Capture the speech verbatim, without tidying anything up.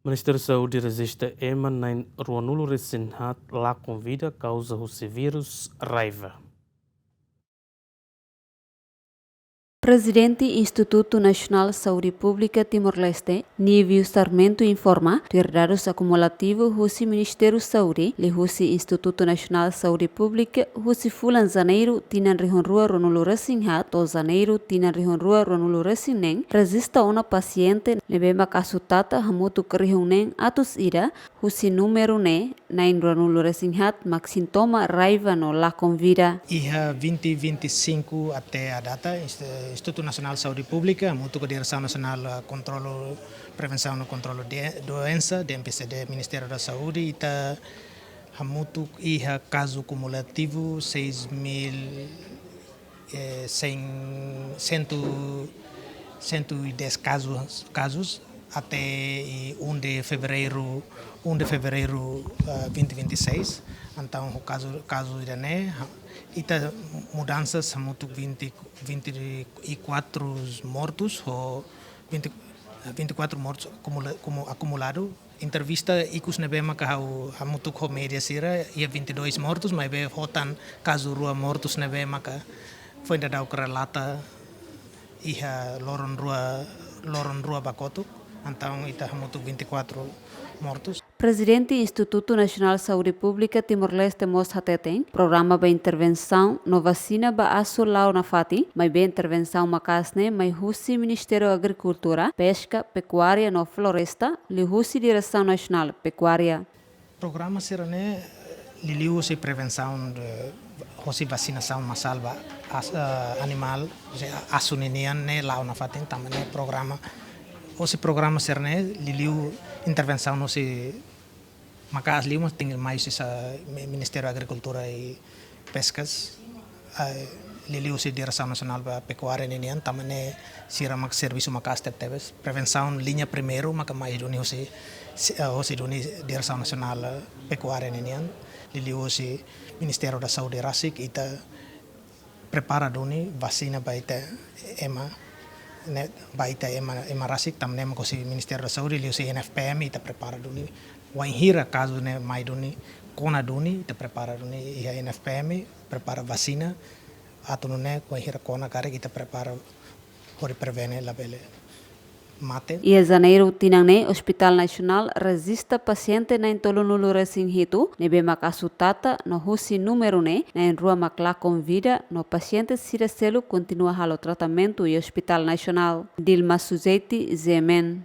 Ministériu Saúde rejista ema na'in ruanulu resin haat lakon vida kauza husi vírus raiva. Prezidente Institutu Nasionál Saúde Públika Timor-Leste, Nívio Sarmento informa, tuir dadus akumulativu husi Ministériu Saúde, liuhusi Institutu Nasionál Saúde Públika, husi fulan Janeiru tinan rihun rua ruanulu resin haat to'o Janeiru tinan rihun rua ruanulu resin neen, rejista ona pasiente ne'ebé mak asu tata hamutuk rihun neen atus ida, husi númeru ne'e na'in ruanulu resin haat mak sintoma raiva no lakon vida. Iha vinte vinte e cinco até a data, Inst-, Institutu Nasionál Saúde Públika, hamutuk ho Diresaun Nasionál, ah, Kontrolu, Prevensaun no Kontrolu de Doensa, D N P C D, Ministériu da Saúde, ita hamutuk iha kazu kumulativu seis mil, eh, cem, cento, cento e dez casos, casos até i um de fevereiro, um de fevereiro, ah, vinte vinte e seis. Entaun, ho kazu, kazu ida-ne'e, ha, ita mudansas hamutuk vinte, vinte e quatro mortos, ho vinte, vinte e quatro mortos acumula-, como acumulado. Entrevista ikus ne'ebé maka ha'u hamutuk ho média sira, iha vinte e dois mortos, maibé ho tan kazu rua mortos ne'ebé maka foin daudauk relata iha loron rua, loron rua ba kotuk, entaun ita hamutuk vinte e quatro mortos. Prezidente Institutu Nasionál Saúde Públika Timor-Leste mós hateten, programa ba intervensaun no vasina ba asu la'o nafatin, maibé intervensaun maka'as ne'e mai husi Ministériu Agrikultura, Peska, Pekuária no Floresta, liuhusi Diresaun Nasionál Pekuária. Programa sira-ne'e liuliu husi prevensaun de, husi vasinasaun masál ba as-, eh, animál, husi asu ninian ne'e la'o nafatin, tanba ne'e programa, husi programa sira-ne'e liuliu intervensaun husi maka'as liu, mas tenke mai husi sa-, mi-, Ministériu Agrikultura i Peskas, eh, liuliu husi Diresaun Nasionál ba Pekuária ninian, tanba ne'e sira mak servisu maka'as tebetebes. Prevensaun liña primeiru maka mai duni husi, si-, eh, husi duni Diresaun Nasionál, eh, Pekuária ninian, liuliu husi Ministériu da Saúde rasik, ita prepara duni vasina ba ita ema, ne'e, ba ita ema, ema rasik, tanba ne'e mak husi Ministériu da Saúde, liuhusi I N F P M, ita prepara duni. Wainhira kazu ne'e mai duni, kona duni, ita prepara duni, iha I N F P M, prepara vasina, atu nune'e, wainhira kona karik, ita prepara hodi prevene labele mate. Iha Janeiru tinan ne'e, Hospital Nasionál rejista pasiente na'in tolunulu resin hitu, ne'ebé mak asu tata no husi númeru ne'e, na'in rua mak lakon vida no pasiente sira seluk kontinua halo tratamentu iha Hospital Nasionál. Dilma Sujeti, G M N.